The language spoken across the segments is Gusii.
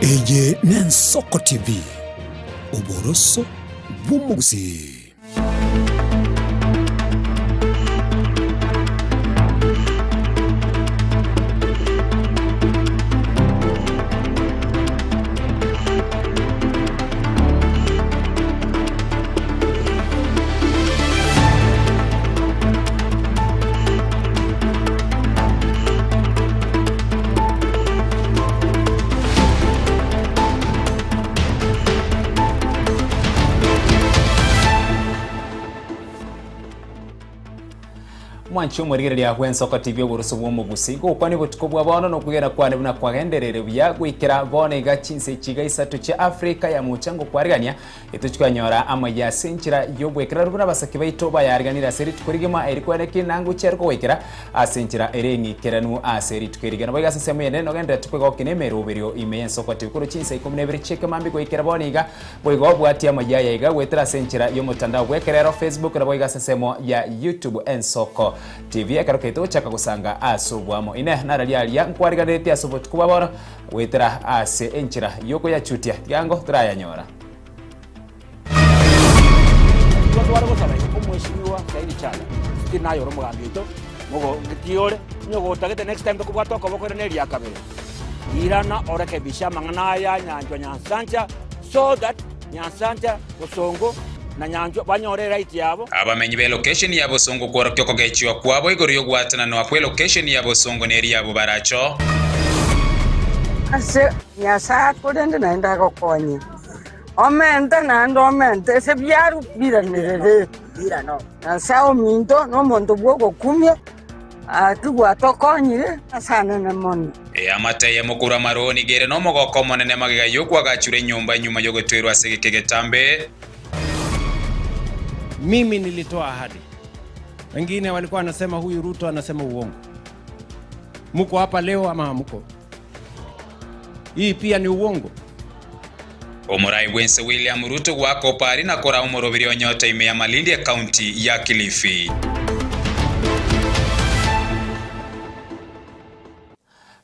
Eye n'Ensoko TV, oboroso bw'omogusii. Mwanche omorigereria bw'Ensoko TV oboroso bw'omogusi. Gokwania obotuko bwa bono na okwegena kwane buna kwagendereire buya goikera bono iga chinse echi iga isato chia Africa ya mocha ngokwarigania Etochi kwanyora amaya ase enchera y'obwekeranu buna abasake baito bayariganire ase rituko rigima eri kweneki nango chiare kogoikera ase enchera ere eng'ikeranu ase rituko eri. Naboigo ase ensemo eyende nogendererete kwegokia nemeroberio ime y'ensoko tibikoro chinsa ikomi na ibere chi'ekemambia goikera bono iga. Boigo bwatia amaya aya iga goetera ase enchera y'omotandao bw'ekerero, Facebook, naboigo ase ensemo ya YouTube Ensoko TV ekero keito gochaka gosanga ase oboamo. Inee nararia aria nkwariganeretie ase obotuko bwa bono? Goetera ase enchera y'okoyachutia, tigango torayanyora. Nigo tware gosaba iga, Omweshimiwa Saidi Chanda, tiri naye ore omogambi oito, mogo ki ore, onye gotagete next time tokobwate okoboko ere neria kabere, irana orekebishe amang'ana aya Nyanchwa Nyansancha so that Nyansancha, Bosongo na Nyanchwa banyore eright yabo. Abamenyi b'elokesheni ya Bosongo kworokia okogechiwa kwabo igoro y'ogwatananwa kw'elokesheni ya Bosongo na eria Bobaracho. Ase Nyasae akorende naende agokonye, omente naende omente ase biaru biranerere. Nyasae ominto nomonto bw'ogokumia, Gaki gwatokonyire ase anene mono. Eamate eyemo korwa Amaroo nigo ere nomogoko omonene magega y'okoagachura enyomba nyuma y'ogotoirwa ase egeka egetambe. Mimi nilitoa ahadi, wengine walikuwa wanasema huyu Ruto anasema uongo. Muko hapa leo ama hamuko? Hii pia ni uongo. Omorai bw'ense William Ruto goaka opari na koraa omorobiri onyota ime ya Malindi ekaunti ya Kilifi.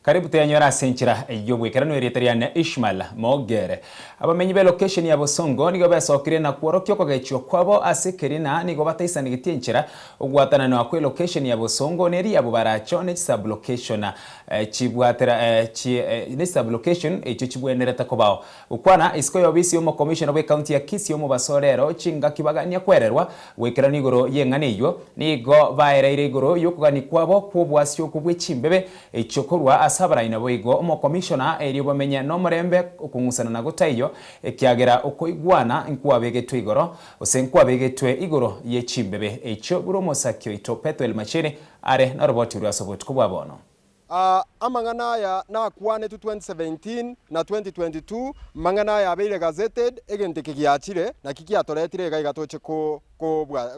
Karibu toyanyore ase enchera y'obwekeranu erieta riane Ishmael Mogere. Abamenyi be location ya Bosongo nigo besokire na kworokia okogechwa kwabo ase ekerina nigo bataisanegetie enchera ogwatananwa kwe location ya Bosongo neri ya Bobaracho ne chisublocation chibwatera chi ne chisublocation echio chibwenerete kobao. Gokwana isiko y'obisi y'omokomishona bw'ecounty ya Kisii omobaso rero chingaki bagania kwererwa goikeranu igoro y'eng'ana eyio, nigo baereire igoro y'okogania kwabo kw'obwasioku bwe chimbebe echio korwa ase abarai naboigo omokomishona erio bamenye nomorembe okong'usana na gotaiyo ekiagera okoigwana nkwabegetwe igoro gose nkwabegetwe igoro ye chimbebe echio buna omosaki oito Pethuel Machiri are noroboti rwe ase obotuko bwa bono. Amang'ana aya nakwanetwe 2017 na 2022, amang'ana aya abeire gazetted, egento eke giachire, naki giatoretire iga iga toche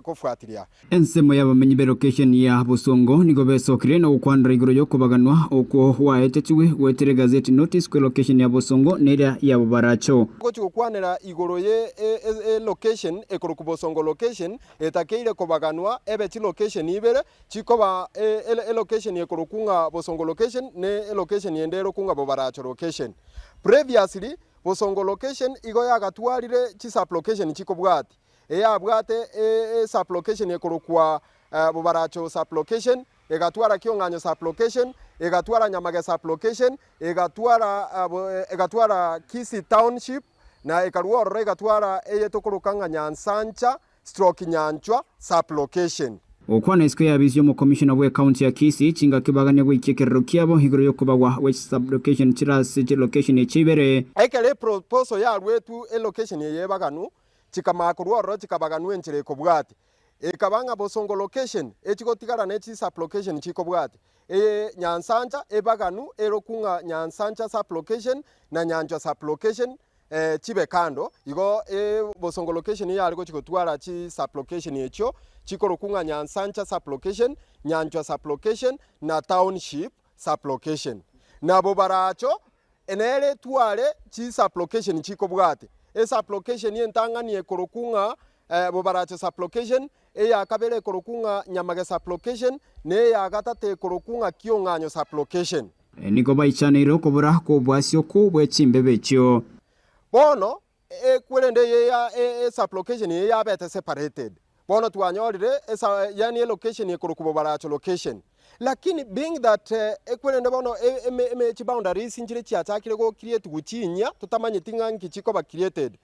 kofuatilia. Ensemo y'abamenyi b'elokesheni ya Bosongo nigo besokire na gokwanera igoro y'okobaganwa okwo gwaetetigwe goetera egazeti notice kw'elokesheni ya Bosongo na eria ya Bobaracho. Gochia gokwanera igoro ye elocation ekorokwa Bosongo location etakeire kobaganwa ebe chilocation ibere Chikoba elocation ekorokwa ng'a Bosongo location ne elocation ende erokwa ng'a Bobaracho location. Previously, Bosongo location igo yagatwarire chisublocation chikobwati. Eyabwate esublocation ekorokwa Bobaracho sublocation, egatwara Kiong'anyo sublocation, egatwara Nyamage sublocation, egatwara egatwara Kisii township, na ekarua ororo egatwara eyetokoroka ng'a Nyansancha stroke Nyanchwa sub-location. Gokwana isiko y'abisi y'omokomishona bw'ecounty ya Kisii, chingaki bagania goikia ekerero kiabo igoro y'okobagwa gwe chisublocation chire ase chilocation echi ibere. Ekero eproposal yaruetwe elocation eye ebaganu, chikamanya korwa ororo chikabaganwa enchera ekobwatia. Ekaba ng'a Bosongo location echigotigara ne chisublocation chikobwatia. Eye Nyansancha ebaganu erokwu ng'a Nyansancha sub-location na Nyanchwa sub-location chibe kando, igo bosongo location yare gochia gotwara chi sub location echio chikorokwa ng'a Nyansancha sub location, Nyanchwa sub location na Township sub location. Nabo baracho nere etware chi sub location chikobwate. Esub location entang'ani ekorokwa ng'a Bobaracho sub location, eya kabere ekorokwa ng'a Nyamage sub location, na eya gatato ekorokwa ng'a Kiong'anyo sub location. Nigo baichaneire okobora kw'oboasi okwo bwe chimbebe echio. Bono ekwerende eye ya esublocation eye yabete separated. Bono twanyorire esa yaani elocation ekorokwa Bobaracho location. Lakini being that ekwerende bono eme eme chiboundaries nchire chiachakire go create gochinyia totamanyeti ng'a nki chikoba created,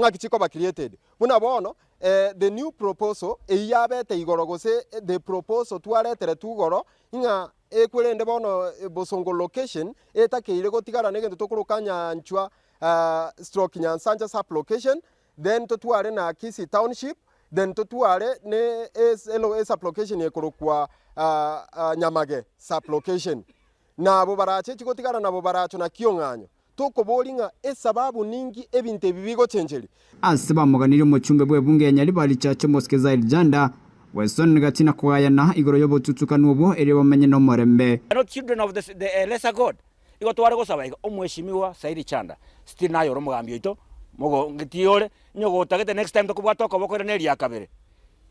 ng'aki chikoba created. Buna bono the new proposal eyio yabete igoro gose the proposal twareteretwe igoro ng'a ekwerende bono Bosongo location etakeire gotigara na egento tokoroka Nyanchwa stroke Nyansancha sub location, then totware na Kisii township, then totware ne esub location ekorokwa Nyamage sub location. Na abwo barache chigotigara nabo baracho na kiong'anyo. Tokoboria ng'a esababu ninki ebinto ebi bigochencheria. Ase bamoganirie omochumbe bw'ebunge ya Nyaribari Chache Mosque Zaid Janda, Weston gati na kogayana igoro y'obotutukanu obwo erio bamenye nomorembe. Are not children of the, the lesser God. Igo tware gosaba iga, Omweshimiwa Saidi Chanda, still naye ore omogambi oito, mogo ng'iti ore, onye gotagete next time tokobwate okoboko ere neria kabere,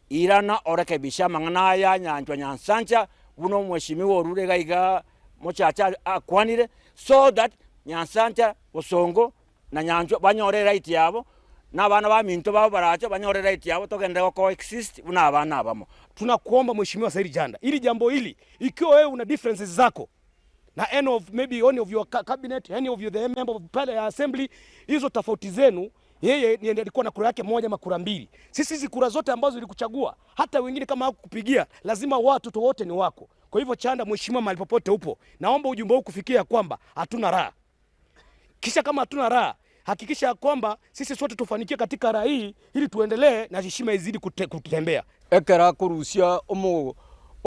irana orekebishe amang'ana aya nyanchwa nyansancha buna omweshimiwa orure iga igaa mochache akwanire, so that nyansancha, bosongo na nyanchwa banyore eright yabo, na abana baminto babo barache banyore eright yabo togenderere go coexist buna abana abamo. Tunakuomba Mheshimiwa Saidi Janda, hili jambo hili ikiwa wewe una differences zako na any of maybe any of your cabinet, any of you the member of assembly, hizo tofauti zenu, yeye ndiye alikuwa na kura yake moja ama kura mbili. Sisi hizi kura zote ambazo zilikuchagua, hata wengine kama hawakukupigia, lazima watoto wote ni wako. Kwa hivyo Chanda, mheshimiwa, mahali popote upo, naomba ujumbe huu kufikia kwamba hatuna raha. Kisha kama hatuna raha, hakikisha ya kwamba sisi sote tufanikiwe katika raha hii ili tuendelee na heshima izidi kutembea. Ekero akorusia omo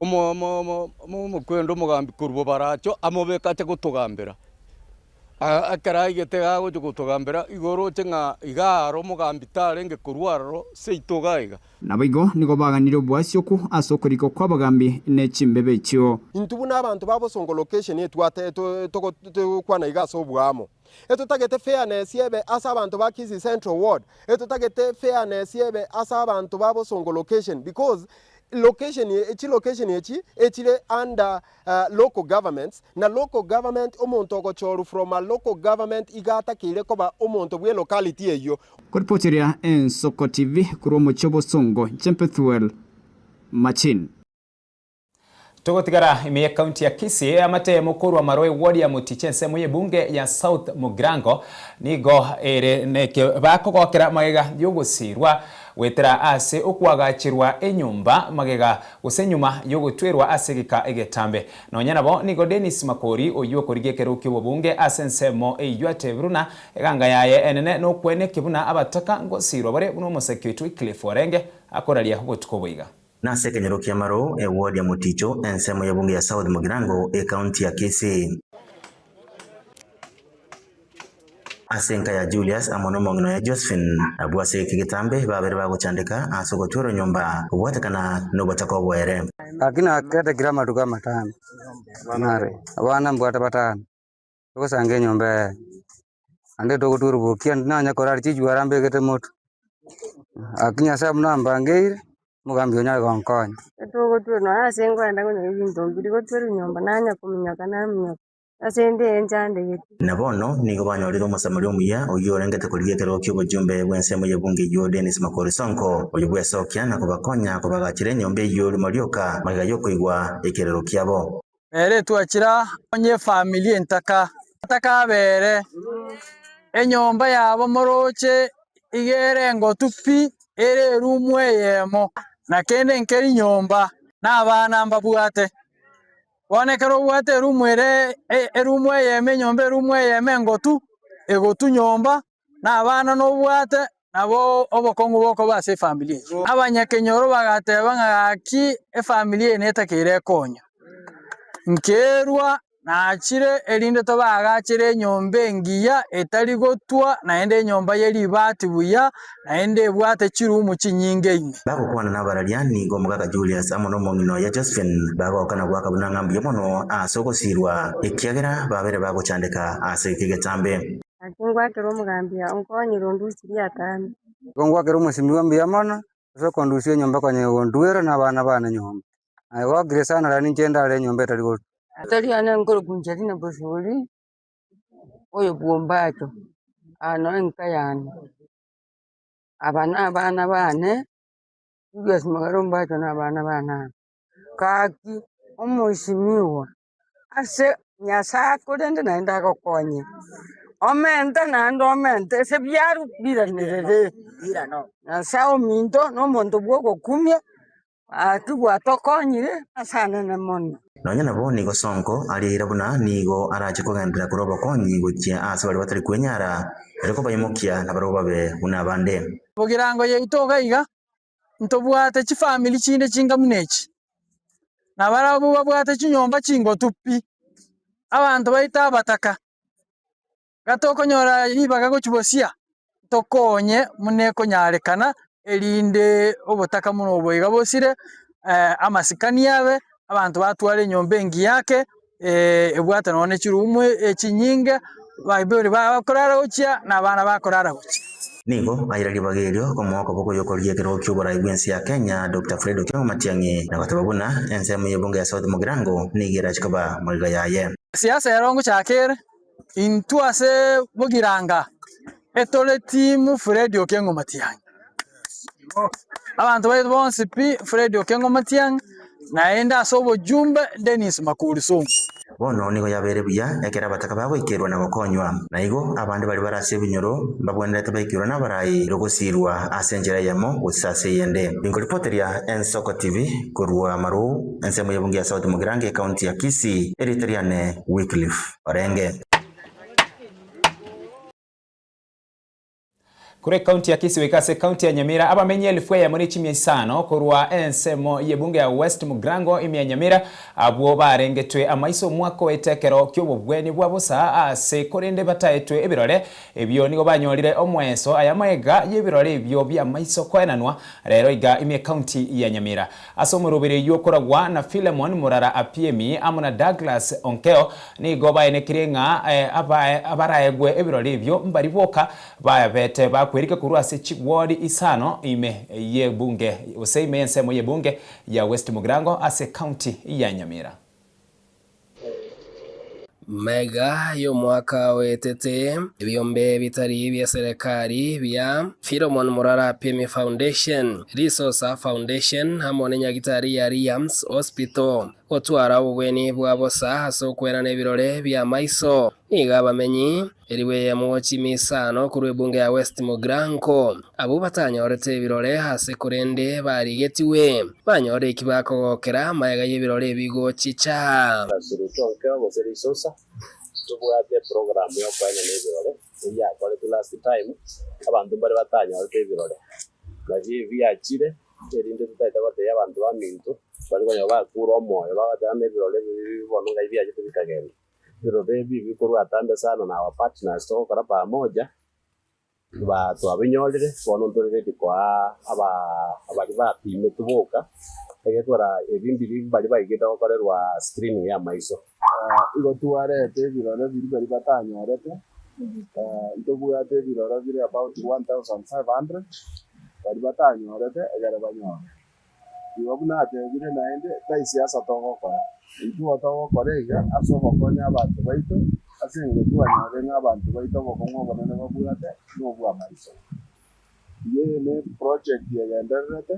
omo omo omo omo omokwenda omogambi korwa bobaracho amobeke ache gotogambera. Ekero aigete iga agocha gotogambera, igo oroche ng'a iga aro omogambi tarenge korwa aroro seito iga iga. Naboigo nigo baganire oboasi okwo ase okorikwa kw'abagambi ne chimbebe echio. Intwe buna abanto ba bosongo location etwate togokwana iga ase oboamo. Etotagete fairness ebe ase abanto ba Kisii Central Ward, etotagete fairness ebe ase abanto ba bosongo location because location chilocation echi echire under local governments na local government omonto ogochorwa from a local government iga atakeire koba omonto bwe locality eyio. Koripoteria Ensoko TV korwa omochie o Bosongo, inche Bethuel Machin. Togotigara ime ye county ya Kisii amatemo korwa Maroi ward ya Mutiche ensemo y'ebunge ya South Mugirango nigo ere neke bakogokera magega y'ogosirwa goetera ase okoagacherwa enyomba magega gose nyuma y'ogotwerwa ase egeka egetambe. Nonya nabo nigo Dennis Makori oyio okorigia ekerogo ki'obobunge ase ensemo eyio atebirwe na eganga yaye enene nokweneki buna abataka ngosirwa bare buna omoseki oito Wycliffe orenge akoraria obotuko obo iga. Nase ekenyoro kia Maroo, eward ya Moticho, ensemo y'ebunge ya South Mugirango, ecounty ya Kisii. Ase enka ya Julius amo nomong'ina oye Josephine, abwo ase eke getambe babere bagochandeka ase ogotwerwa nyomba kobwatekana nobotaka oboere. Gaki naketekire amatuko amatambe, nare abana mbwate batano, togosanga enyomba eye, naende togotwara obokia nanya korara chichwara mbegete motwe, lakini Nyasaye buna ambangeire, omogambi oyo onyare gonkonya. Togotwerwa nonya ase nkoenda konyora ebinto mbiri gotwerwa nyomba nanya kominyoka naminyoka. Ase ende enchandegete. Na bono nigo banyorire Omosamaria omuya, oyio orengete korigia ekerogo ki'obochumbe bw'ensemo y'ebunge eyio Dennis Makori Sonko, oyio bwesokia na kobakonya kobagachera enyomba eyio rimo rioka magega y'okoigwa ekerero kiabo. Ere twachira onye efamiri entaka atakabere enyomba yabo moroche iga ere engotu pi, ere erumu eyemo, na kende nkeri nyomba, na abana mbabwate. Bono ekero obwate erumu ere erumu eyemo enyomba erumu eyemo engotu, egotu nyomba, na abana nobwate, nabo obokong'u bokoba ase efamiri eyio. Abanyakenyoro bagateba ng'a gaki efamiri eye netakeire ekonywe. Nkerwa nachire erinde tobaagachere enyomba engiya etari gotwa naende enyomba ye ribati buya naende ebwate chirumu chinyinge ime. Bagokwana nabararia nigo omogaka Julius amo nomong'ina oye Josephine bagoka na goaka buna ng'a mbuya mono ase ogosiirwa, ekiagera babere bagochandeka ase eke getambe. Gaki ngwakere omogambi onkonyire ondusirie atambe. Igo ngwakere omosimigwa mbuya mono, ase okondusia enyomba konya gonduera na abana bane nyomba. Naye gokire sana lakini inche ndare enyomba etari gotwa. Tari ane nkorokwa Angelina Bosibori, oyo bw'Ombacho, aa noe enka yane. Aba na abana bane, Julius Magare Ombacho na abana bane aba. Gaki omoisimigwa ase Nyasae akorende naende agokonye, omente naende omente ase biaro biranerere. Nyasae ominto na omonto bw'ogokumia, gaki gwatokonyire ase anene mono. Nonya nabo nigo Sonko arieire buna nigo arache kogenderera korwa obokonyi gochia ase baria batari kwenyara, erio kobaimokia nabarabwo babe buna abande. Bogirango yaito iga iga, ntobwate chifamiri chinde chinga buna echi, na barabwo babwate chinyomba chingotu pi, abanto baito abataka, iga tokonyora ribaga gochia bosia, tokonye buna ekonyarekana erinde obotaka buna obo iga bosire, amasikani abe, abanto batware enyomba engiya ake, ebwate nonye ne chirumu echinyinge, baibori bakorara gochia na abana bakorara gochia. Nigo aira ribaga erio komoa okoboko y'okorigia ekerogo ki'oborai bw'ense ya Kenya Doctor Fred Okengo Matiang'i na goteba buna ensemo y'ebunge ya South Mugirango nigo erache koba magega yaye. Siasa ero ngochaka ere, intwe ase Bogiranga etore team Fred Okengo Matiang'i. Abanto baito bonsi pi, Fred Okengo Matiang'i, naende ase obojumbe Dennis Makori Sonko. Bono nigo yabeire buya ekero abataka bagoikerwa na gokonywa. Na igo abande baria bare ase ebinyoro mbagwenerete baikerwe nabarai erio gosiirwa ase enchera eyemo gose ase eyende. Ninkoripoteria Ensoko TV korwa Maruu, ensemo y'ebunge ya South Mugirango ekaunti ya Kisii, erieta riane Wycliffe Orenge. Korwa ekaunti ya Kisii goika ase ekaunti ya Nyamira, abamenyi elifu eyemo ne chimia isano korwa ensemo y'ebunge ya West Mugirango ime ya Nyamira abwo barengetwe amaiso omwaka oete ekero ki'obobweni bwa bosa ase korende bataetwe ebirore ebio nigo banyorire omoeso aya maega y'ebirore ebio bi'amaiso koenanwa rero iga ime ekaunti ya Nyamira. Ase omoroberi oyio okoragwa na Philemon Murara Apiemi amo na Douglas Onkeo nigo baenekirie ng'a abaraegwe ebirori ebio mbari boka babete bakwerika korwa ase chigwori isano ime y'ebunge gose ime y'ensemo y'ebunge ya West Mugirango ase ekaunti ya Nyamira. Magega y'omwaka oetete, ebiombe bitari bia serekari bia Philemon Murara Pimi Foundation, Risosa Foundation amo nenyagitari ya Riams Hospital gotwara obobweni bwa bosa ase okwenana ebirore bi'amaiso. Nigo abamenyi Elifu eyemo chimi isano korwa ebunge ya West Mugirango, abwo batanyorete ebirore ase korende barigetigwe, banyore eki bakogokera magega y'ebirore ebi gochicha. Ase Rutonkeo gose Risosa tobwate eprogram yokoenena ebirore eyio yakoretwe last time, abanto mbare batanyorete ebirore, nabio ebi biachire erinde totaete gotebia abanto baminto baria konya bakure omoyo bagoteba ng'a ebirore ebi bono ngai biachete bikagenda. Ebirobe ebi bikorwa atambe sana na our partners togokora pamoja, ba twabinyorire, bono ntore ready koa aba baria bapimetwe boka, egetwara ebi mbiri baria baigete gokorerwa screening ya amaiso. Igo twarete ebirore biria baria batanyorete, ntobwate ebirore bire about 1500 baria batanyorete egere banyore. Igo buna atebire naende, tai siasa togokora. Intwe togokora iga ase ogokonya abanto baito, ase engencho twanyorire ng'a abanto baito obokong'u obonene babwate nobw'amaiso. Iga eye ne project egendererete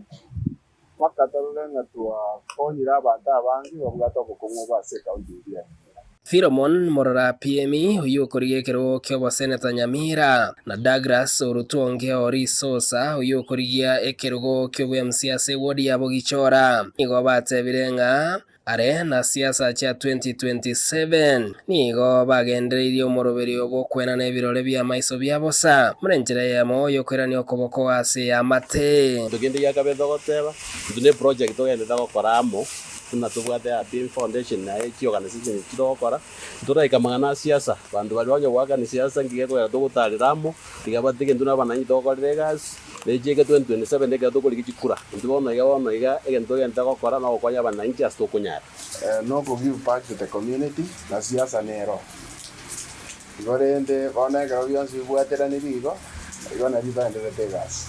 mpaka torore ng'a twakonyire abanto abange babwate obokong'u obo ase ecounty eria ya Nyamira. Philemon Morora Apiemi, oyio okorigia ekerogo ki'oboseneta Nyamira, na Douglas Orutonge o Risosa, oyio okorigia ekerogo ki'obo-MC ase ewodi ya Bogichora, nigo batebire ng'a are na siasa chia 2027 nigo bagendereirie omoroberio bw'okwenana ebirore bi'amaiso bia bosa, buna enchera eyemo y'okoirania okoboko ase eamate. Egento kende giakabere togoteba, intwe ne project togenderete gokora amo. Buna tobwate Abiy Foundation na chiorganisation echi togokora, ntoraika amang'ana a siasa, abanto baria onye goakani siasa nki gekogera togotarera amo, tiga batige intwe na abananchi togokorera egasi, na echieke 2027 ekero tokorigia chikura. Intwe bono iga bono iga egento togente gokora nogokonya abananchi ase tokonyara. Noko give back to the community na siasa nero. Igo rende bono ekero bionsi bibwateranire igo, igo nario toendererete egasi.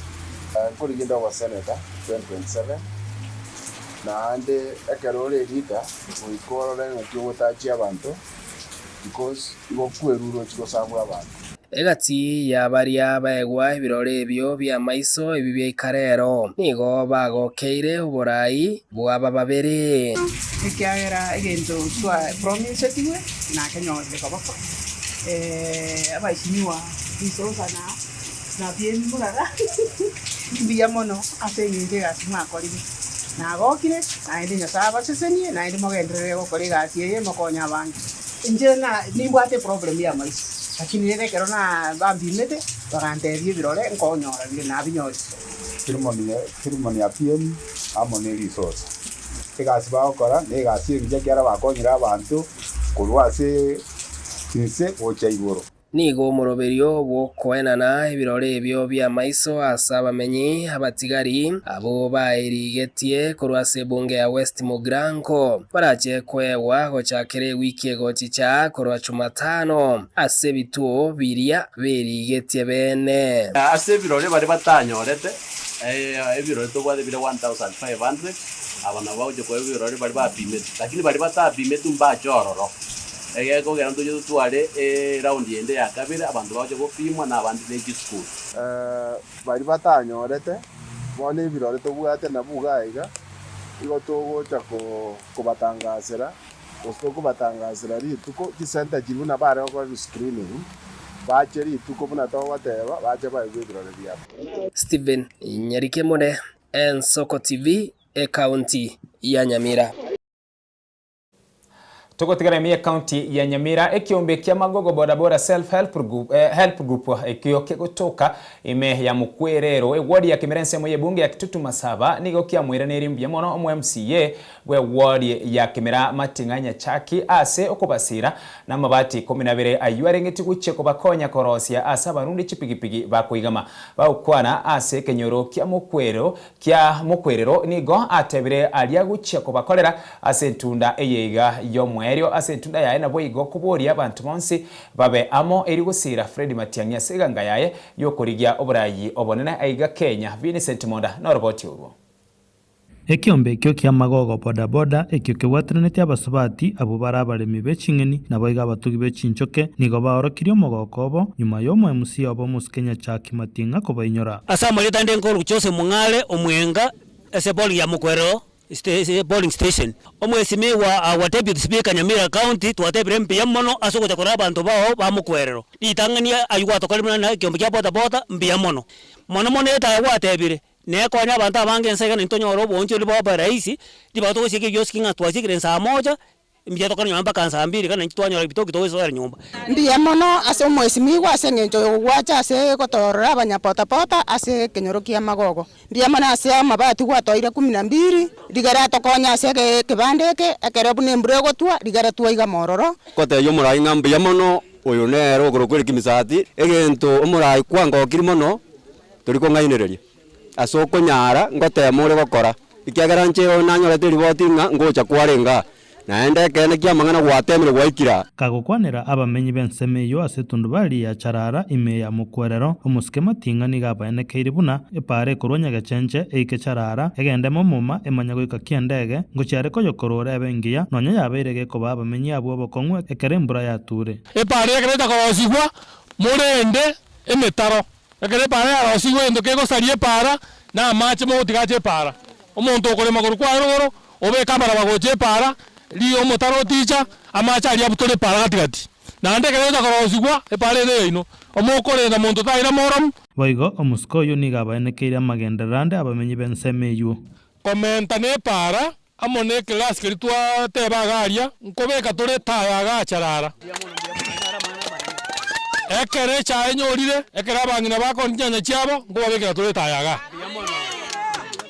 Nkorigia inde oboseneta 2027. Naende ekero ore leader goika orore ng'aki ogotachia abanto because igo kwerure ochie gosabwa abanto. Egati ya baria baegwa ebirore ebio bi'amaiso ebi biaika rero, nigo bagokeire oborai bw'aba babere. Ekiagera egento twa promisetigwe nakenyorire koboko, abaishimiwa risosa na na biemi morara mbuya mono ase eng'encho egasi mwakorire. Nagokire, naende Nyasae abasesenie, naende mogenderere gokora egasi eye mokonye abange. Inche na nimbwate eproblem y'amaiso, lakini rende ekero na bambimete, bagantebia ebirore nkonyora bire nabinyorire. Filimoni ya PM amo ne risosa. Egasi bagokora negasi engiya ekiagera bakonyire abanto korwa ase inse gocha igoro. Nigo omoroberio bw'okoenana ebirore ebio bi'amaiso ase abamenyi abatigari abwo baerigetie korwa ase ebunge ya West Mugirango barache koegwa gochakera ewiki egochicha korwa Chumatano ase ebituo biria berigetie bene. Ase ebirore baria batanyorete, ebirore tobwate bire 1500, aba nabo bagochia koegwa ebirore baria bapimetwe, lakini baria batapimetwe mbache ororo. Egekogera ntoche totware eraundi ende ya kabere, abanto bagocha gopimwa na abande ne chisukuru. Baria batanyorete, bono ebirore tobwate nabwo iga iga, igo togocha kobatangasera, gose tokobatangasera rituko, chisenta chiria buna bare gokora screening, bache rituko buna togoteba, bache baigwe ebirore biabo. Stephen Nyarikemore, Ensoko TV, Ekaunti ya Nyamira. Togotigara ime y'ecounty ya Nyamira, ekiombe kia Magogo Bodaboda Self Help Group, eh, Help Group ekio kegotoka ime ya Mukwerero, eward ya Kimera ensemo y'ebunge ya Kitutu Masaba nigo kiamoiraneiri mbuya mono omo MCA bwe ward ya Kimera Mating'a Nyachaki ase okobasira namabati ikomi na abere ayio arengeti gochia kobakonya korosia ase abarundi chipigipigi bakoigama bagokwana ase ekenyoro kia Mukwero Kia mokwerero nigo atebire aria gochia kobakorera ase entunda eye iga y'omoerio ase entunda yaye naboigo koboria abanto bonsi babe amo erio gosiira Fred Matiang'i ase eganga yaye y'okorigia oborayi obonene aiga Kenya. Vincent Monda noroboti orwo. Ekiombe ekio kia Magogo Boda Boda ekio kebwateranetie abasubati abwo bare abaremi be ching'eni naboigo abatugi be chinchoke nigo baorokirie omogoko obo nyuma y'omo MC obo omosike Nyachaki Mating'a kobainyora. Ase amarieta ande nkorokwa Jose Mong'are Omwenga ase polling ya Mokwerero polling station. Omwesimigwa our deputy speaker Nyamira county twatebire mbuya mono ase ogocha korora abanto bao ba Mokwerero. Ritang'ani aywo gwatokorire buna na ekiombe kia boda boda mbuya mono. Mono mono etaya gwatebire nekonya abanto abange ense iga naintwe tonyore oboonchoreri bobe rahisi, ribaga togosieka ebioski ng'a twasiekire saa moja Mbuya tokora nyomba mpaka nsaa mbiri, iga naintwe twanyora ebitoki togosoera nyomba. Mbuya mono ase omwesimigwa ase engencho y'ogwacha ase gotorora abanyapotapota ase ekenyoro kia Magogo. Mbuya mono ase amabati gwatoire kumi na mbiri, rigere atokonye ase ekebanda eke, ekero buna embura egotwa, rigere twaigama ororo. Gotebia omorai ng'a mbuya mono, oyo nere okorokwa Eric Misati, egento omorai kwangokiri mono, tori kong'ainereria. Ase okonyara ngoteema ore gokora, ekiagera inche nanyorete eriboti ng'a ngocha kwarenge aa, naende ekeene ki'amang'ana gwateemire gwaikire aa. Kagokwanera abamenyi b'ensemo eyio ase etundubari ya Charara ime ya Mokwerero, omosike Mating'a nigo abaenekeire buna epaara ekorwa Nyagechenche eike Charara, egende Momoma emanye goika Kiendege, ngochia are koyokorora ebe engiya, nonya yabeire gekoba abamenyi abwo obokong'u ekero embura yature. Epaara ekero etakoroosigwa, morende emetaro. Ekero epaara yarosigwe egento kegosaria epaara, na amache mogotiga ache epaara. Omonto okorema korwa kwaye rogoro, obeke amaraba gocha epaara, riria omotaro oticha, amache aria abutore epaara gati gati. Naende ekero egocha korosigwa, epaara ere eyaino, omokorenda monto taira moromu. Boigo omosike oyio nigo abaenekeire amagenderero ande abamenyi b'ensemo eyio. Komenta nepaara amo nekelasi keria twateba iga aria, nkobeka tore etaya iga acharara. Ekero echae enyorire, ekero abang'ina bakoonia chinyanya chiabo, nkobabekera tore etaya iga.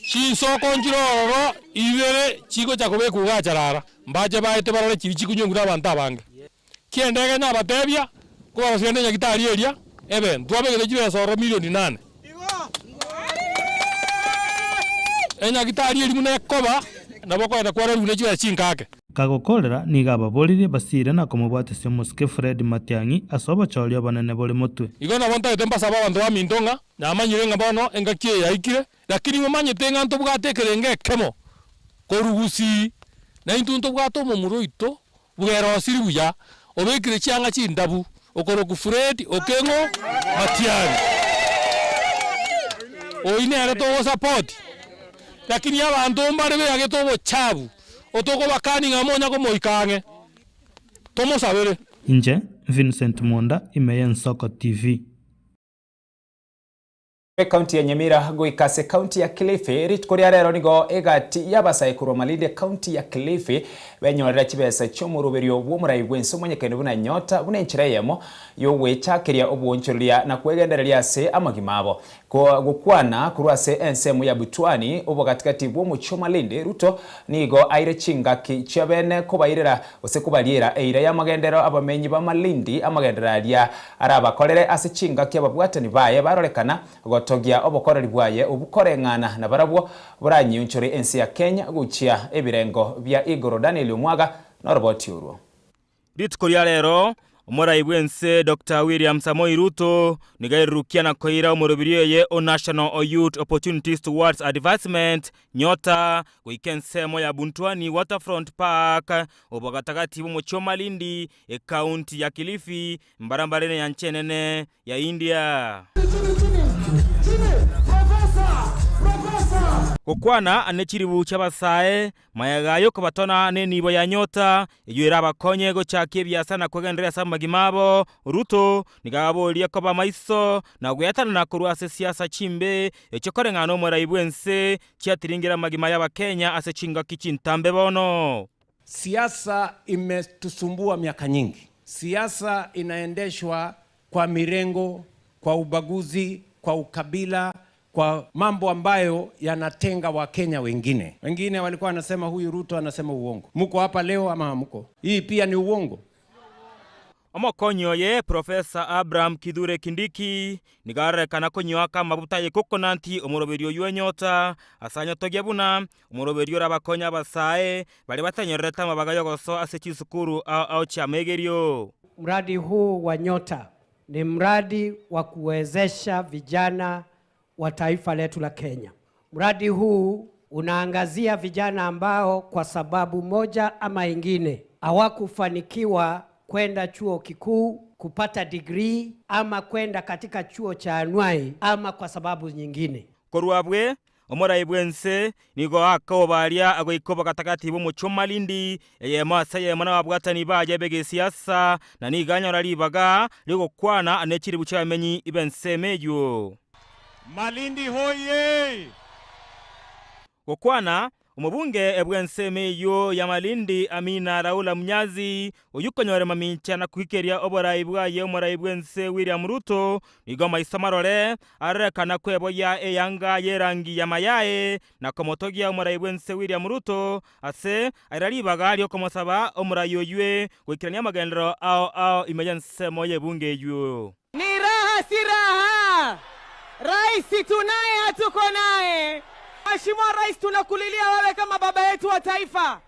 Chinsoko nchire ororo ibere chigocha kobekwa iga acharara, mbache baete barore chiria chikonywegwa nabanto abange. Kiendege nabatebia, Nkobarosirie nenyagitari eria ebe, ntwabegete chibesa ororo milioni nane. Enyagitari eria buna ekoba, nabo okogenda kwarorigwe ne chibesa chinkake. Kagokorera, nigo ababoririe basiire na komobwatisia omosike Fred Matiang'i ase obochori obonene bore motwe. Igo nabo ntagete mbasabe abanto baminto ng'a namanyire ng'a bono engaki eye yaikire, lakini momanyete ng'a ntobwate ekerengo ekemo. Korwa gusii, naintwe ntobwate omomura oito bwerosiri buya, obekire chianga chindabu, okorokwa Fred Okeng'o Matiang'i. Oyio nere togosapoti, lakini abanto mbare beagete obochabu, otokobakania ng'a monya komoika ang'e, tomosabere. Inche Vincent Monda ime y'Ensoko TV. Ekaunti ya Nyamira goika ase ekaunti ya Kilifi rituko ria rero nigo egati y'abasae korwa Malindi ekaunti ya Kilifi benyorera chibesa chi'omoroberio bw'omorai bw'ense omonyekani buna Nyota buna enchera eyemo y'ogwechakeria obwoonchoreria na kwegendereria ase amagima abo. Gokwana korwa ase ensemo ya Butwani obogatigati bw'omochie o Malindi, Ruto nigo aire chingaki chia bene kobairera gose kobariera eira y'amagenderero abamenyi ba Malindi amagenderero aria arabakorere ase chingaki ababwatani baye barorekana gotogia obokoreri bwaye obwo koreng'ana nabarabwo boranyionchore ense ya Kenya gochia ebirengo bia igoro Daniel Omwaga noroboti orwo. Rituko ria rero, omorai bw'ense Doctor William Samoei Ruto nigo airurukia na koira omorobiri oye o National Youth Opportunities Towards Advancement, Nyota, goika ensemo ya Buntwani Waterfront Park, obogatagati bw'omochie o Malindi, ekaunti ya Kilifi, mbarambare neyancha enene ya India. Gokwana ne chiribu chi'abasae, magega y'okobatona nenibo ya nyota, eyio erabakonye gochakia ebiasara na kwegendereria ase amagima abo, Ruto nigo ababorie koba maiso na gweatanana korwa ase siasa chimbe echio koreng'ana nomorai bw'ense chiatiringire amagima y'Abakenya ase chingaki chintambe bono. Siasa imetusumbua miaka nyingi. Siasa inaendeshwa kwa mirengo, kwa ubaguzi, kwa ukabila, kwa mambo ambayo yanatenga Wakenya wengine. Wengine walikuwa wanasema huyu Ruto anasema uongo. Muko hapa leo ama hamuko? Hii pia ni uongo. Omokonyi oye Professor Abraham Kithure Kindiki nigo arorekana konyoaka amabuta ye coconut omoroberi oyio enyota ase anyotogia buna omoroberi orabakonye abasae baria batanyorerete amabaga y'ogosoa ase chisukuru ao ao chi'amegerio. Mradi huu wa Nyota ni mradi wa kuwezesha vijana wa taifa letu la Kenya. Mradi huu unaangazia vijana ambao kwa sababu moja ama ingine hawakufanikiwa kwenda chuo kikuu kupata degree ama kwenda katika chuo cha anuai ama kwa sababu nyingine. Korwa abwe, omorai bw'ense nigo akobaria agoika obogatagati bw'omochie o Malindi, eyemo ase eyemo nababwatani baye b'egesiasa, na nigo anyora ribaga ri'ogokwana ne chiribu chi'abamenyi b'ensemo eyio. Malindi hoyee! Gokwana, omobunge bw'ensemo eyio ya Malindi Amina Raula Mnyazi, oyio okonyora mamincha na koikeria oborai bwaye omorai bw'ense William Ruto, nigo amaiso marore arorekana kweboyia eyanga y'erangi ya mayae na komotogia omorai bw'ense William Ruto ase aira ribaga ri'okomosaba omorai oyio goikerania amagenderero ao ao ime y'ensemo y'ebunge eyio. Ni raha si raha, rais tunaye hatuko naye. Mheshimiwa Rais, tunakulilia wewe kama baba yetu wa taifa.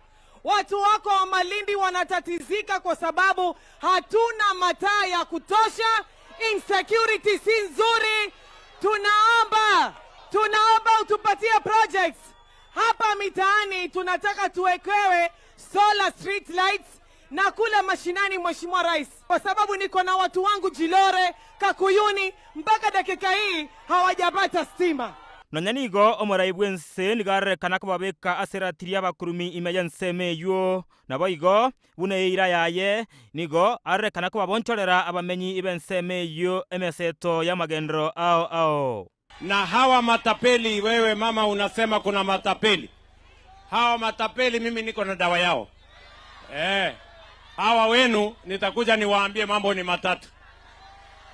Watu wako wa Malindi wanatatizika kwa sababu hatuna mataa ya kutosha, insecurity si nzuri. Tunaomba, tunaomba utupatie projects hapa mitaani, tunataka tuwekewe solar street lights na kule mashinani, Mheshimiwa Rais, kwa sababu niko na watu wangu Jilore, Kakuyuni, mpaka dakika hii hawajapata stima. Nonya nigo omorai bw'ense nigo arorekana kobabeka ase eratiri y'abakurumi ime y'ensemo eyio. Naboigo, buna eira yaye, nigo arorekana kobabonchorera abamenyi b'ensemo eyio emeseto y'amagenderero ao ao. Na hawa matapeli, wewe mama unasema kuna matapeli. Hawa matapeli mimi niko na dawa yao. Eh, hawa wenu nitakuja niwaambie mambo ni matatu.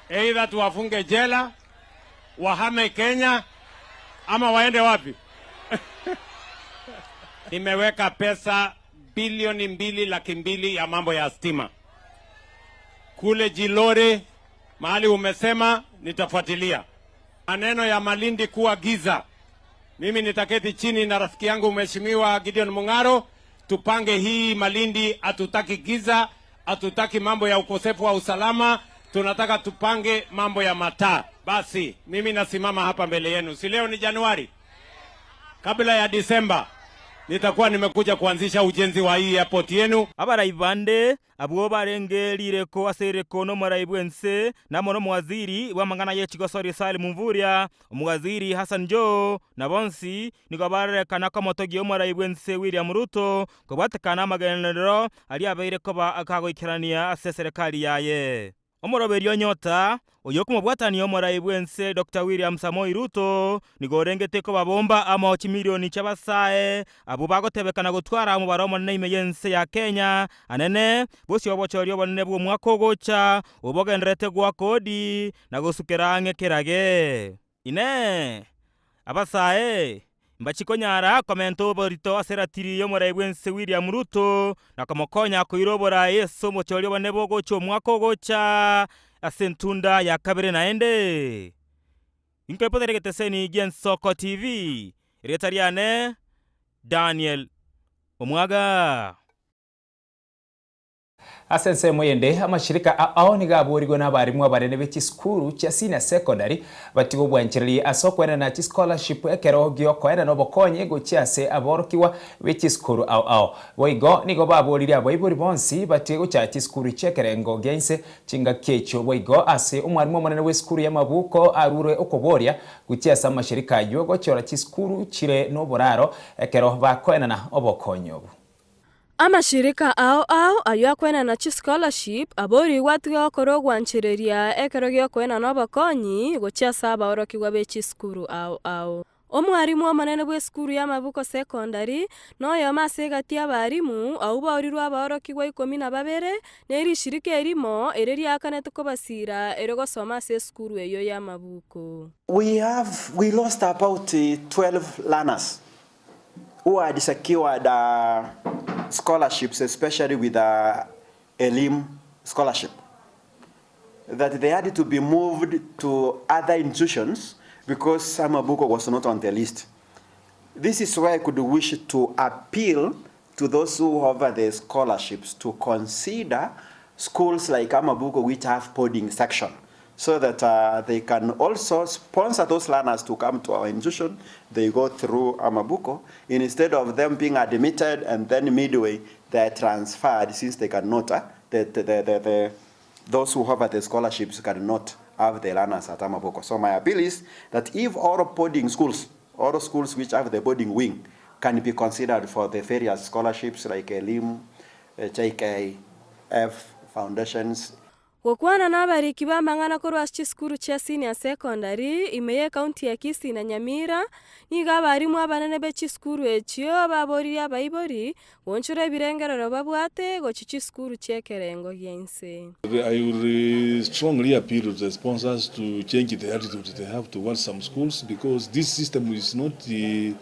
Either tuwafunge jela, wahame Kenya ama waende wapi? Nimeweka pesa bilioni 2 200,000 ya mambo ya stima kule Jilore, mahali umesema nitafuatilia maneno ya Malindi kuwa giza. Mimi nitaketi chini na rafiki yangu Mheshimiwa Gideon Mung'aro, tupange hii Malindi. Hatutaki giza, hatutaki mambo ya ukosefu wa usalama, tunataka tupange mambo ya mataa. Basi mimi nasimama hapa mbele yenu, si leo ni Januari, kabla ya Disemba nitakuwa nimekuja kuanzisha ujenzi wa hii airport yenu. Abarai bande abwo barenge rireko ase ereko n'omorai bw'ense namo n'omowaziri bw'amang'ana ya echigosori Salim Mvurya, omowaziri Hassan Joho na bonsi nigo barorekana komotogia omorai bw'ense William Ruto kobwatekana amagenderero aria abeire koba akagoikerania ase eserekari yaye. Omoroberio o Nyota, oyio okomobwatania omorai bw'ense Doctor William Samoei Ruto, nigo orengete kobabomba amo chimilioni chi'abasae abwo bagotebekana gotwara omobaro omonene ime y'ense ya Kenya, anene bosio obochori obonene bw'omwaka ogocha obogendererete goaka odi na gosukera ang'e kerage. Inee! Abasae mbachikonyara komenta oborito ase eratiri y'omorai bw'ense William Ruto na komokonya koira oborai ase omochori obonene bogocha omwaka ogocha ase entunda ya kabere naende? Inkoipotere egeteseni gi'Ensoko TV, erieta riane Daniel Omwaga. Ase ensemo eyende, amashirika ao nigo aborigwe nabarimu abanene be chisukuru chia senior secondary batige obwanchereri ase okoenana chischolarship ekero giokoenana obokonyi gochia ase aborokigwa be chisukuru ao ao. Boigo nigo baboririe abaibori bonsi batige gochaya chisukuru chi'ekerengo gia inse chingaki echio boigo ase omwarimu omonene bw'esukuru y'amabuko arure okoboria gochia ase amashirika ayio gochora chisukuru chire noboraro ekero bakoenana obokonyi obo. Amashirika ao ao ayio akoenana chischolarship aborigwe atige gokora ogwanchereria ekero giokoenana obokonyi gochia ase abaorokigwa be chisukuru ao ao. Omwarimu omonene bw'esukuru y'amabuko secondary noyomo ase egati y'abarimu abwo baorirwe abaorokigwa ikomi na babere ne rishirika erimo ere riakanete kobasiira erio gosoma ase esukuru eyio y'amabuko. We have, we lost about 12 learners who had secured uh, scholarships, especially with the Elim scholarship, that they had to be moved to other institutions because Samabuko was not on the list. This is where I could wish to appeal to those who offer the scholarships to consider schools like Amabuko which have boarding section so that uh, they can also sponsor those learners to come to our institution. They go through Amabuko. Instead of them being admitted and then midway they are transferred since they cannot, uh, the, the, the, the, those who offer the scholarships cannot have the learners at Amabuko. So my appeal is that if all boarding schools, all schools which have the boarding wing, can be considered for the various scholarships like ELIM, JKF foundations, Gokwana nabariki b'amang'ana korwa ase chisukuru chia senior secondary ime y'ecounty ya Kisii na Nyamira, nigo abarimu abanene be chisukuru echio baboririe abaibori goonchora ebirengerero babwate gochia chisukuru chi'ekerengo gia inse. I will strongly appeal to the sponsors to change the attitude they have towards some schools because this system is not the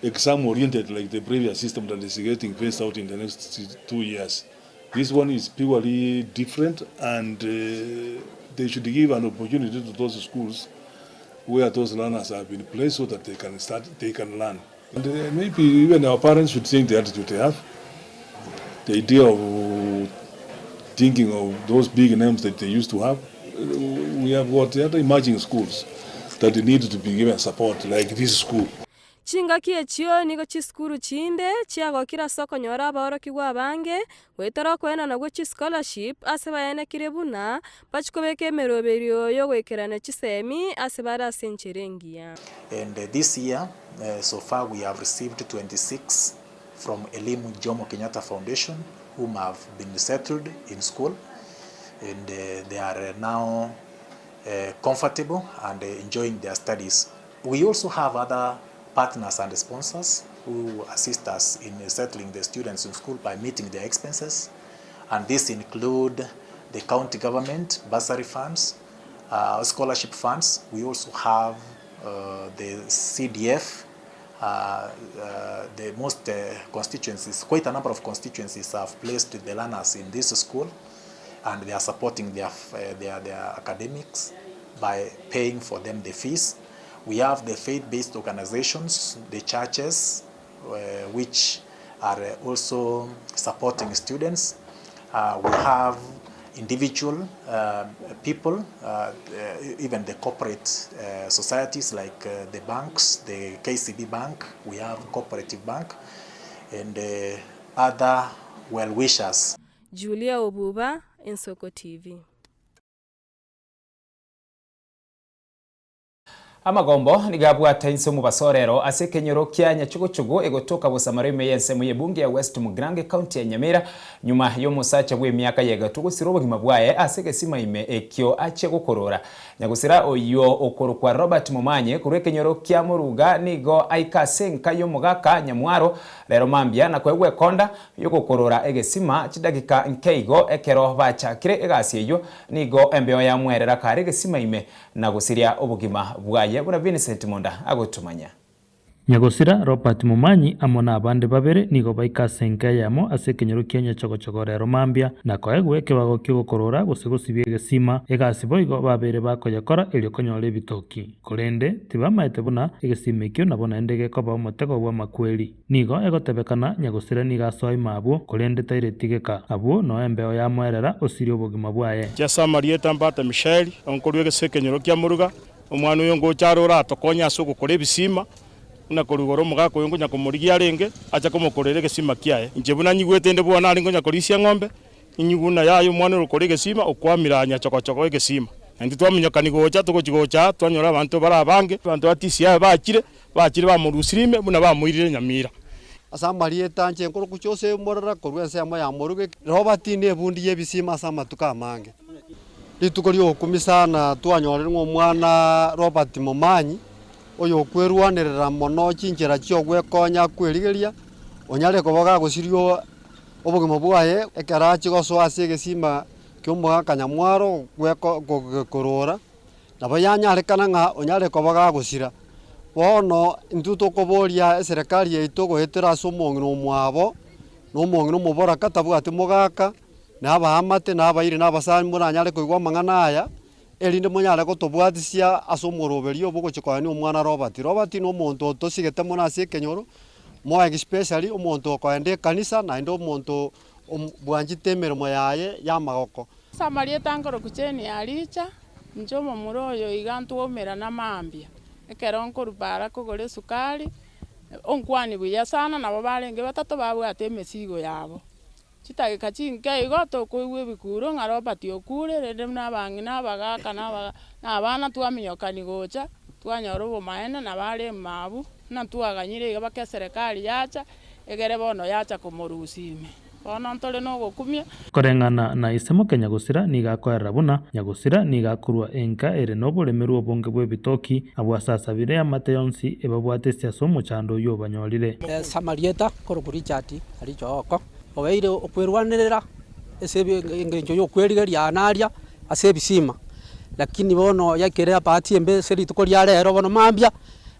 exam oriented like the previous system that is getting phased out in the next 2 years. This one is purely different and they should give an opportunity to those schools where those learners have been placed so that they can start, they can learn. And maybe even our parents should change the attitude they have. The idea of thinking of those big names that they used to have. We have got the other emerging schools that need to be given support, like this school. Chingaki echio nigo chisukuru chinde chiagokire ase okonyora abaorokigwa abange goetera okoenana gwa chischolarship ase baenekire buna bachikobeka emeroberio yogoikerana chisemi ase bare ase enchera engiya. And this year, so far we have received 26 from Elimu Jomo Kenyatta Foundation whom have been settled in school and they are now comfortable and enjoying their studies. We also have other partners and sponsors who assist us in settling the students in school by meeting their expenses. And this include the county government bursary funds, scholarship funds. We also have the CDF, the most constituencies, quite a number of constituencies have placed the learners in this school and they are supporting their academics by paying for them the fees. We have the faith-based organizations, the churches, which are also supporting students. We have individual people, even the corporate societies like the banks, the KCB Bank, we have Cooperative Bank. and other well wishers. Julia Obuba, Ensoko TV. Amagombo nigo abwate inse omobaso orero ase ekenyoro kia Nyachuguchugu egotoka Bosamaro ime y'ensemo y'ebunge ya West Mugirango ecounty ya Nyamira nyuma y'omosacha bw'emiaka y'egatwa gosira obogima bwaye ase egesima ime ekio achia gokorora. Nyagosira oyio okorokwa Robert Momanyi korwa ekenyoro kia Moruga nigo aika ase enka y'omogaka Nyamwaro rero mambia na koegwa ekonda y'ogokorora egesima chidagika nkeigo ekero bachakire egasi eyio nigo embeo yamwerera kare egesima ime na gosiria obogima bwaye buna Vincent Monda agotomanya. Nyagosira Robert Momanyi amo nabande babere nigo baika ase enka eyemo ase ekenyoro kia Nyachogochogo rero mambia, na koegwa ekebago ki'ogokorora gose gosibia egesima, egasi boigo babeire bakoyekora erio konyora ebitoki. Korende tibamaete buna egesima ekio nabo naende gekoba omotego bw'amakweri. Nigo egotebekana nyagosira nigo asoa ime abwo, korende taireti geka. Abwo noo embeo yamoerera osirie obogima bwaye. Inche amarieta mbate Mishaeli, onkorwa egese ekenyoro kia Muruga, omwana oyo ngocha are oratokonye ase ogokora ebisima, buna korwa igoro omogaka oyo nkonya komorigia arenge, ache komokorera egesima kiaye. Inche buna nyigwete inde bwona arenge konya korisia eng'ombe, inyigwe buna yaya omwana ore okora egesima, okwamire aa nyachogochogo egesima. Naintwe twaminyokani gocha, togochia gocha aa, twanyora abanto bare abange, abanto ba DCI bachire, bachire bamorusirie ime buna bamoirire nyamira. Ase amarieta anche nkoroku Joseph Morara korwa ensemo ya Moruge, Robert nebundi y'ebisima ase amatuko amange. Rituko ri'ogokumia sana twanyorire ng'a omwana Robert Momanyi, oyokwerwanerera mono chinchera chi'ogwekonya akwerigeria, onyare koba gagosiria obogima bwaye ekero achia gosoa ase egesima ki'omogaka nyamwaro gokorora, nabo yanyarekana ng'a onyare koba gagosira. Bono intwe tokoboria eserekari yaito goetera ase omong'ina omwabo, na omong'ina omoboraka tabwati mogaka, na abaamate, na abairi, na abasani moranyare koigwa amang'ana aya, erinde monyare gotobwatisia ase omoroberio obo ogochia koenia omwana Robert. Robert na omonto otosigete mono ase ekenyoro, more especially omonto okoenda ekanisa naende omonto bwanchete emeremo yaye y'amagoko. Ase amarieta nkorokwa Jane Aricha, inche omomura oyo iga ntwaumerana mambia, ekero nkorwa bara kogora esukari, onkwania buya sana nabo barenge batato babwate emesigo yabo. Chidageka chinke igo tokoigwa ebikuro ng'a Robert okure, rende buna abang'ina, abagaka na aba na abana twaminyokani gocha, twanyora obomaene nabo are mabwo, buna twaganyire iga mpaka eserekari yacha, egere bono yacha komorusia ime. Bono ntore na ogokumia. Koreng'ana na ise moke Nyagosira nigo akoerera buna Nyagosira nigo akorua enka ere noboremerwa obonge bw'ebitoki, abwo ase asabire eamate yonsi ebabwate ase ase omochando oyio obanyorire. Ase amarieta korokwa Richard Aricho Ooko, obeire okwerwanerera ase engencho y'okwerigeria aa na aria ase ebisima, lakini bono yaikire ebahati embe ase rituko ria rero bono mambia,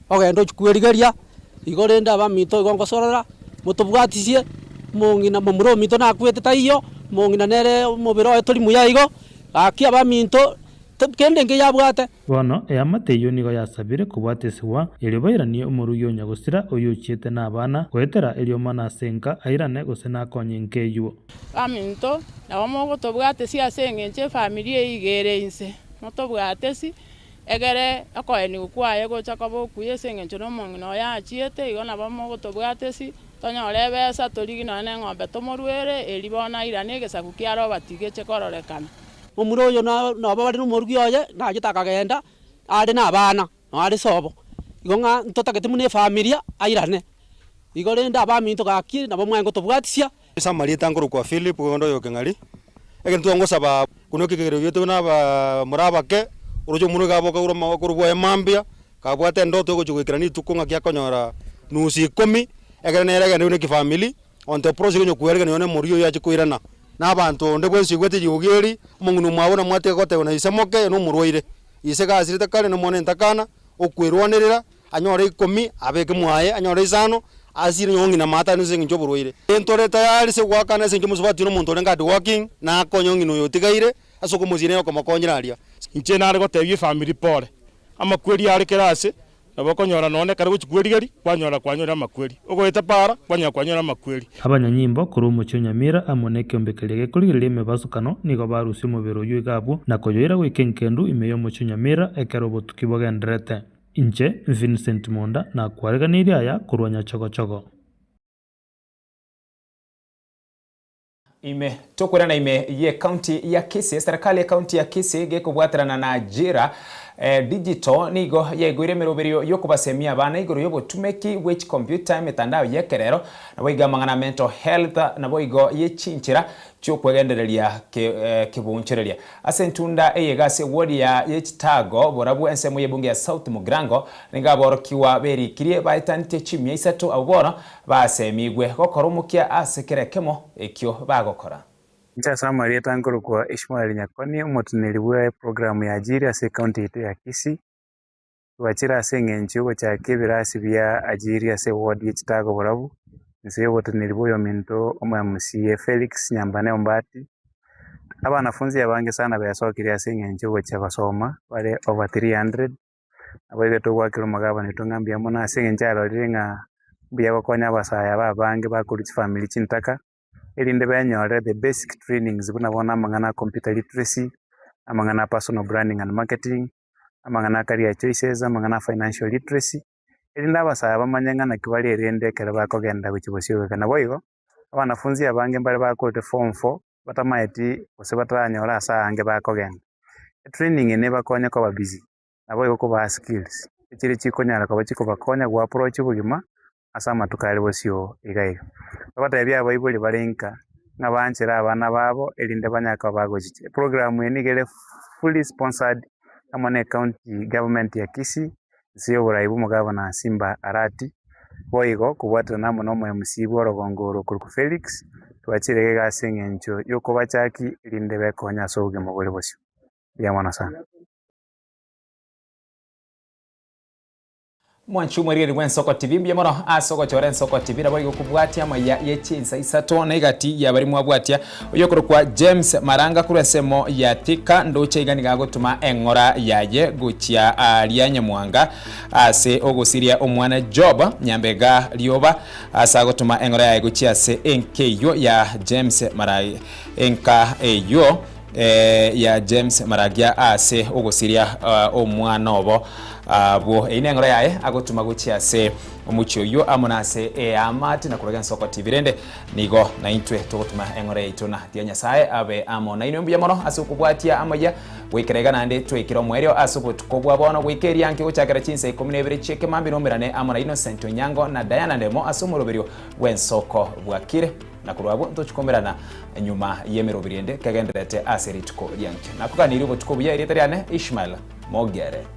ogende ochie kwerigeria, igo rende abaminto igo ngosorora, motobwatisie, omong'ina momura ominto nakwete taiyo, omong'ina nere omobere oye tori muya igo, gaki abaminto kende nkeyo abwate. Bono eamate eyio nigo yasabire kobwatesigwa, erio bairanie omorugi o nyagosira oyio ochiete nabana, goetera eriomana ase enka airane gose nakonye enka eyio. Baminto, nabo mogotobwatesia ase engencho efamiri eye iga ere inse. Motobwatesi, egere okoenigwa kwaye gocha koba okuya ase engencho nomong'ina oye achiete, igo nabo mogotobwatesi, tonyore ebesa torigie nonya na eng'ombe tomoruere, erio bono airane egesaku kia Robert geche kororekana. Momura oyo nabo bare nomorugi oye, nachete akagenda, are nabana, noo are sobo. Igo ng'a ntotagete buna efamilia airane. Igo rende abaminto gaki nabo mwaye gotobwatisia. Ase amarieta nkorokwa Philip onde oyo Keng'ari, egento twangosaba buna ekegerero giaito buna abamura abake, oroche omwana oyo iga aboka korwa korwa bwaye mambia, kabwate endoto egochia goikera rituko ng'aki akonyora nusu ikomi, ekero nere agende buna ekefamiri. Onto prose konya kweregena nonya nomoruya oyo ache koirana. Na abanto onde bwensi oigwete eriogi eri, omong'ina omwabo namwate goteba na ise moke nomorwaire. Ise gasirete kare nomwana entakana, okwerwanerera, anyore ikomi, abeke mwaye, anyore isano, asire nonya ong'ina maate ase eng'encho yoborwaire. Ntore tayari ase goakana ase eng'encho omosubati oyo nomonto orenge hard working, nakonye ong'ina oyo otigaire, ase okomosiria nere okomokonyera aria. Inche nare gotebia efamiri pore, amakweri are kera ase, Nabo okonyora nonya ekero gochia kwerigeria, kwanyora kwanyorire amakweri, ogoeta para, kwanyora kwanyorire amakweri. Abanyanyimbo korwa omochie o Nyamira amo nekeombe keria gekorigereria emebasukano nigo barusia omobere oyio iga abwo na koyoira goika enkendu ime y'omochie o Nyamira ekero obotuki bogendererete. Inche, Vincent Monda, nakwareganeirie aya korwa Nyachogochogo. Ime tokorana ime y'ecounty ya Kisii, eserekari y'ecounty ya Kisii gekobwaterana na Ajira Digital nigo yaigoire emeroberio y'okobasemia abana igoro y'obotumeki bwe chikompiuta, emetandao y'ekerero, naboigo amang'ana a mental health naboigo ye chinchera chi'okwegendereria kebonchoreria. Ase entunda eye iga ase eward ya ye Chitago borabwo ensemo y'ebunge ya South Mugirango nigo aborokigwa berikirie baetantie chimia isato abwo bono Basemigwe gokora omokia ase kera ekemo ekio bagokora. Inche ase amarieta nkorokwa Ishmael Nyakoni, omoteneneri bwe eprogramu ya Ajiri ase ecounty yaito ya Kisii. Twachire ase eng'encho yogochaka ebirasi bia Ajiri ase eward ye Chitago Borabu, inse yoboteneneri bwa oyominto omo MCA Felix Nyambane Ombati. Abanafunzi abange sana besokire ase eng'encho yogochia gosoma bare over 300. Naboigo togoakera omogabane oito ng'a mbuya mono ase eng'encho arorire ng'a mbuya gokonya abasae aba abange bakorwa chifamiri chintaka, erinde benyore the basic trainings buna bono amang'ana a computer literacy, amang'ana a personal branding and marketing, amang'ana a career choices, amang'ana a financial literacy, erinde abasae bamanye ng'a naki barerende ekero bakogenda gochia bosio goika. Naboigo, abanafunzi abange mbare bakorete form four, batamaeti gose bataranyora ase aange bakogenda. Etraining eye nebakonye koba busy, naboigo kobaa skills, echire chikonyara koba chikobakonya go approach obogima ase amatuko are bosio iga iga. Togatebia abaibori bare inka, ng'a banchere abana babo erinde banyare koba bagochicha. Eprogram eye nigo ere fully sponsored amo na ecounty government ya Kisii, inse yoborai bwa omogabana Simba Arati, boigo kobwaterana amo na omo MC bwa orogongo oro okorokwa Felix, twachire iga ase eng'encho yokobachaki erinde bekonye ase obogima bore bosio. Mbuya mono sana. Mwanche omwerigereria bw'ensoko TV mbuya mono ase ogochora ensoko TV nabo igo kobwatia amaya ye chinsa isato na egati ya baria mwabwatia oyokorokwa James Maranga korwa ensemo ya Thika ndoche iga nigo agotoma eng'ora yaye gochia aria Nyamwanga ase ogosiria omwana Job Nyambega Rioba ase agotoma eng'ora yaye gochia ase enka eyio ya James Maragi enka eyio ya James Maragia ase ogosiria omwana obo abwo. Eyio neng'ora yaye agotuma gochia ase omochie oyio amo nase eamate na koraga ensoko TV. Rende nigo naintwe togotuma eng'ora yaito na tiga Nyasae abe amo nainwe. Mbuya mono ase okobwatia amaya goikera iga naende twaikire omoerio ase obotuko bwa bono goika erianki gochakera chinsa ikomi na ibere chi'ekemambia nomerane amo na Innocent Onyango na Diana Ndemo ase omoroberio bw'ensoko bwakire. Na korwa abwo ntochie komerana nyuma y'emeroberi ende kegendererete ase rituko rianche. Nakoganirie obotuko obuya erieta riane Ishmael Mogere.